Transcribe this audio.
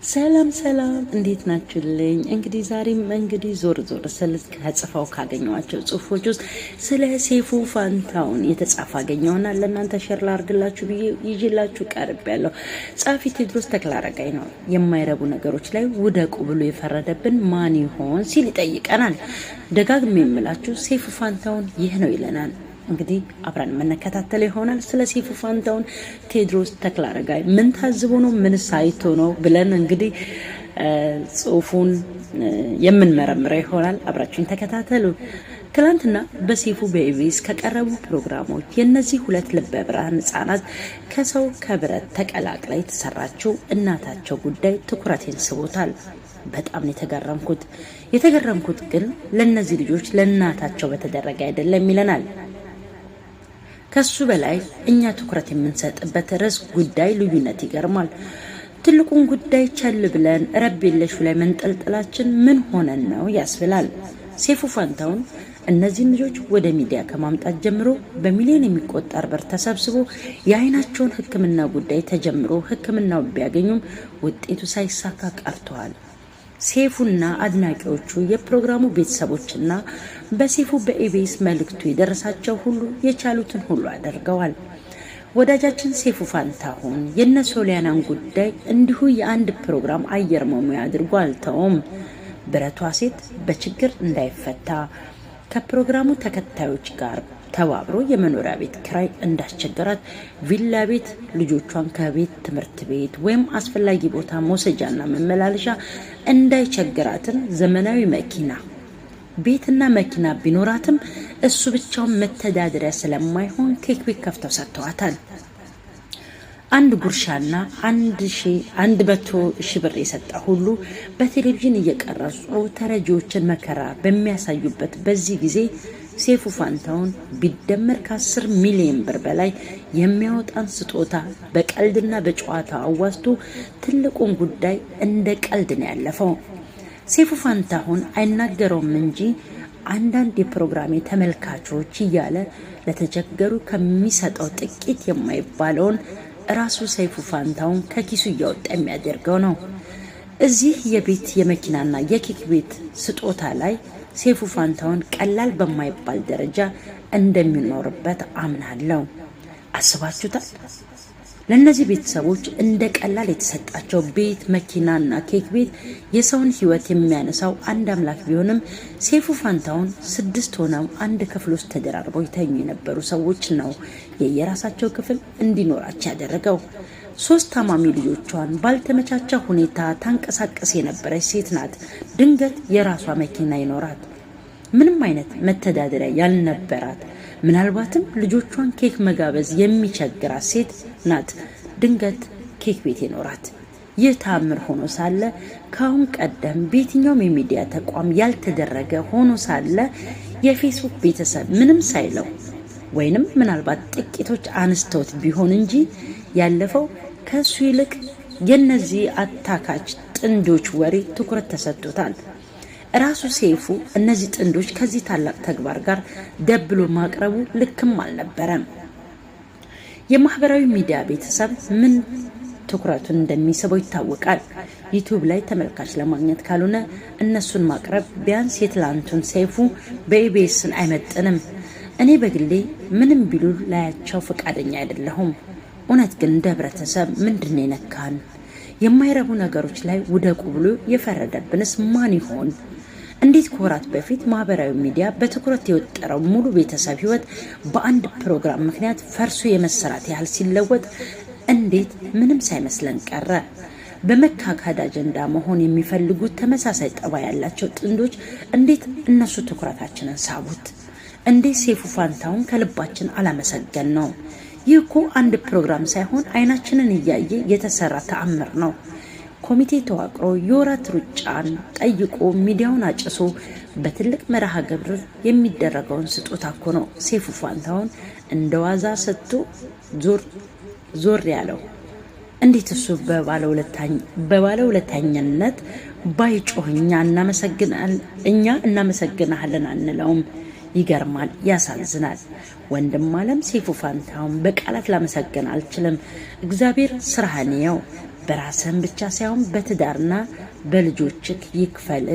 ሰላም ሰላም፣ እንዴት ናችሁልኝ? እንግዲህ ዛሬም እንግዲህ ዞር ዞር ስል ከጽፈው ካገኘኋቸው ጽሁፎች ውስጥ ስለ ሰይፉ ፋንታሁን የተጻፈ አገኘውና ለእናንተ share ላርግላችሁ ብዬ ይዤላችሁ ቀርቤያለሁ። ጸሐፊ ቴዎድሮስ ተክለአረጋይ ነው። የማይረቡ ነገሮች ላይ ውደቁ ብሎ የፈረደብን ማን ይሆን ሲል ይጠይቀናል። ደጋግሜ የምላችሁ ሰይፉ ፋንታሁን ይህ ነው ይለናል። እንግዲህ አብረን የምንከታተለው ይሆናል። ስለ ሰይፉ ፋንታሁን ቴዎድሮስ ተክለአረጋይ ምን ታዝቦ ነው፣ ምን ሳይቶ ነው ብለን እንግዲህ ጽሁፉን የምንመረምረው ይሆናል። አብራችሁን ተከታተሉ። ትላንትና በሰይፉ በኢቢኤስ ከቀረቡ ፕሮግራሞች የእነዚህ ሁለት ልበ ብርሃን ህጻናት ከሰው ከብረት ተቀላቅላ የተሰራችው እናታቸው ጉዳይ ትኩረቴን ስቦታል። በጣም ነው የተገረምኩት። የተገረምኩት ግን ለእነዚህ ልጆች ለእናታቸው በተደረገ አይደለም ይለናል። ከሱ በላይ እኛ ትኩረት የምንሰጥበት ርዕስ ጉዳይ ልዩነት ይገርማል። ትልቁን ጉዳይ ቸል ብለን ረብ የለሹ ላይ መንጠልጠላችን ምን ሆነን ነው ያስብላል። ሰይፉ ፋንታሁን እነዚህን ልጆች ወደ ሚዲያ ከማምጣት ጀምሮ በሚሊዮን የሚቆጠር ብር ተሰብስቦ የአይናቸውን ሕክምና ጉዳይ ተጀምሮ ሕክምናው ቢያገኙም ውጤቱ ሳይሳካ ቀርተዋል። ሰይፉና አድናቂዎቹ የፕሮግራሙ ቤተሰቦችና በሰይፉ በኢቢኤስ መልእክቱ የደረሳቸው ሁሉ የቻሉትን ሁሉ አድርገዋል። ወዳጃችን ሰይፉ ፋንታሁን የነ ሶሊያናን ጉዳይ እንዲሁ የአንድ ፕሮግራም አየር መሙያ አድርጎ አልተውም። ብረቷ ሴት በችግር እንዳይፈታ ከፕሮግራሙ ተከታዮች ጋር ተባብሮ የመኖሪያ ቤት ኪራይ እንዳስቸገራት ቪላ ቤት ልጆቿን ከቤት ትምህርት ቤት ወይም አስፈላጊ ቦታ መውሰጃና መመላለሻ እንዳይቸግራትን ዘመናዊ መኪና ቤትና መኪና ቢኖራትም እሱ ብቻውን መተዳደሪያ ስለማይሆን ኬክ ቤት ከፍተው ሰጥተዋታል። አንድ ጉርሻና 1,100,000 ብር የሰጠ ሁሉ በቴሌቪዥን እየቀረጹ ተረጂዎችን መከራ በሚያሳዩበት በዚህ ጊዜ ሰይፉ ፋንታሁን ቢደመር ከ10 ሚሊዮን ብር በላይ የሚያወጣን ስጦታ በቀልድና በጨዋታ አዋዝቶ ትልቁን ጉዳይ እንደ ቀልድ ነው ያለፈው። ሰይፉ ፋንታሁን አይናገረውም እንጂ አንዳንድ የፕሮግራሜ ተመልካቾች እያለ ለተቸገሩ ከሚሰጠው ጥቂት የማይባለውን ራሱ ሰይፉ ፋንታሁን ከኪሱ እያወጣ የሚያደርገው ነው። እዚህ የቤት የመኪናና የኬክ ቤት ስጦታ ላይ ሰይፉ ፋንታሁን ቀላል በማይባል ደረጃ እንደሚኖርበት አምናለሁ። አስባችሁታል? ለእነዚህ ቤተሰቦች እንደ ቀላል የተሰጣቸው ቤት፣ መኪናና ኬክ ቤት የሰውን ሕይወት የሚያነሳው አንድ አምላክ ቢሆንም ሰይፉ ፋንታሁን 6 ሆነው አንድ ክፍል ውስጥ ተደራርበው ይተኙ የነበሩ ሰዎች ነው የየራሳቸው ክፍል እንዲኖራቸው ያደረገው። 3 ታማሚ ልጆቿን ባልተመቻቸ ሁኔታ ታንቀሳቀስ የነበረች ሴት ናት። ድንገት የራሷ መኪና ይኖራት፣ ምንም አይነት መተዳደሪያ ያልነበራት፣ ምናልባትም ልጆቿን ኬክ መጋበዝ የሚቸግራት ሴት ናት። ድንገት ኬክ ቤት ይኖራት። ይህ ተአምር ሆኖ ሳለ ከአሁን ቀደም በየትኛውም የሚዲያ ተቋም ያልተደረገ ሆኖ ሳለ የፌስቡክ ቤተሰብ ምንም ሳይለው ወይንም ምናልባት ጥቂቶች አንስተውት ቢሆን እንጂ ያለፈው ከሱ ይልቅ የነዚህ አታካች ጥንዶች ወሬ ትኩረት ተሰጥቶታል። ራሱ ሰይፉ እነዚህ ጥንዶች ከዚህ ታላቅ ተግባር ጋር ደብሎ ማቅረቡ ልክም አልነበረም። የማህበራዊ ሚዲያ ቤተሰብ ምን ትኩረቱን እንደሚስበው ይታወቃል። ዩቲዩብ ላይ ተመልካች ለማግኘት ካልሆነ እነሱን ማቅረብ ቢያንስ የትላንቱን ሰይፉ በኢቢኤስን አይመጥንም። እኔ በግሌ ምንም ቢሉ ላያቸው ፈቃደኛ አይደለሁም። እውነት ግን እንደ ህብረተሰብ ምንድን የነካን? የማይረቡ ነገሮች ላይ ውደቁ ብሎ የፈረደብንስ ማን ይሆን? እንዴት ከወራት በፊት ማህበራዊ ሚዲያ በትኩረት የወጠረው ሙሉ ቤተሰብ ህይወት በአንድ ፕሮግራም ምክንያት ፈርሶ የመሰራት ያህል ሲለወጥ እንዴት ምንም ሳይመስለን ቀረ? በመካካድ አጀንዳ መሆን የሚፈልጉት ተመሳሳይ ጠባይ ያላቸው ጥንዶች እንዴት እነሱ ትኩረታችንን ሳቡት? እንዴት ሰይፉ ፋንታሁን ከልባችን አላመሰገን ነው? ይህ እኮ አንድ ፕሮግራም ሳይሆን አይናችንን እያየ የተሰራ ተአምር ነው። ኮሚቴ ተዋቅሮ የወራት ሩጫን ጠይቆ ሚዲያውን አጭሶ በትልቅ መርሃ ግብር የሚደረገውን ስጦታ እኮ ነው ሰይፉ ፋንታሁን እንደዋዛ ሰጥቶ ዞር ዞር ያለው። እንዴት እሱ በባለውለታኝነት ባይጮህ እኛ እናመሰግናለን አንለውም? ይገርማል፣ ያሳዝናል። ወንድም አለም ሰይፉ ፋንታሁን በቃላት ላመሰግን አልችልም። እግዚአብሔር ስራህን ይየው። በራስህም ብቻ ሳይሆን በትዳርና በልጆችህ ይክፈልህ።